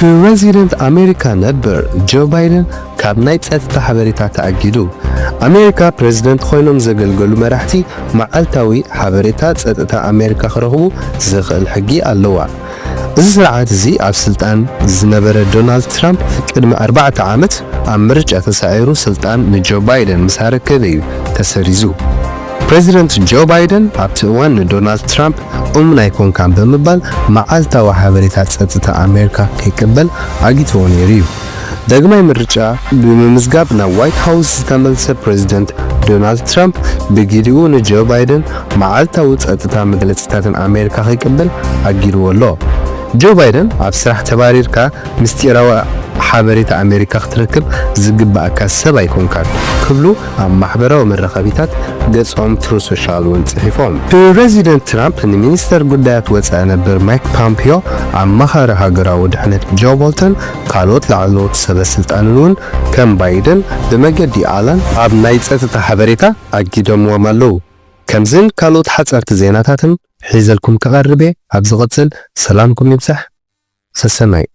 ፕረዚደንት ኣሜሪካ ነበር ጆ ባይደን ካብ ናይ ጸጥታ ሓበሬታ ተኣጊዱ። ኣሜሪካ ፕረዚደንት ኮይኖም ዘገልገሉ መራሕቲ መዓልታዊ ሓበሬታ ጸጥታ ኣሜሪካ ክረኽቡ ዘኽእል ሕጊ ኣለዋ። እዚ ስርዓት እዚ ኣብ ስልጣን ዝነበረ ዶናልድ ትራምፕ ቅድሚ ኣርባዕተ ዓመት ኣብ ምርጫ ተሳዒሩ ስልጣን ንጆ ባይደን ምስ ኣረከበ እዩ ተሰሪዙ። ፕረዚደንት ጆ ባይደን ኣብቲ እዋን ንዶናልድ ትራምፕ እሙን ኣይኮንካን ብምባል መዓልታዊ ሓበሬታ ጸጥታ ኣሜሪካ ከይቅበል ኣጊትዎ ነይሩ እዩ። ዳግማይ ምርጫ ብምምዝጋብ ናብ ዋይት ሃውስ ዝተመልሰ ፕረዚደንት ዶናልድ ትራምፕ ብግዲኡ ንጆ ባይደን መዓልታዊ ጸጥታ መግለጺታትን ኣሜሪካ ከይቅበል ኣጊድዎ ኣሎ። ጆ ባይደን ኣብ ስራሕ ተባሪርካ ምስጢራዊ ሓበሬታ ኣሜሪካ ክትረክብ ዝግባኣካ ሰብ ኣይኮንካን ክብሉ ኣብ ማሕበራዊ መራኸቢታት ገጾም ትሩ ሶሻል እውን ጽሒፎም። ፕረዚደንት ትራምፕ ንሚኒስተር ጉዳያት ወጻኢ ነበር ማይክ ፖምፒዮ፣ ኣማኻሪ ሃገራዊ ድሕነት ጆ ቦልተን ካልኦት ላዕለዎት ሰበ ስልጣንን እውን ከም ባይደን ብመገዲ ኣላን ኣብ ናይ ጸጥታ ሓበሬታ ኣጊዶምዎም ኣለዉ። ከምዝን ካልኦት ሓጸርቲ ዜናታትን ሒዘልኩም ክቐርብ እየ። ኣብ ዝቕጽል ሰላምኩም ይብዛሕ። ሰሰናዩ።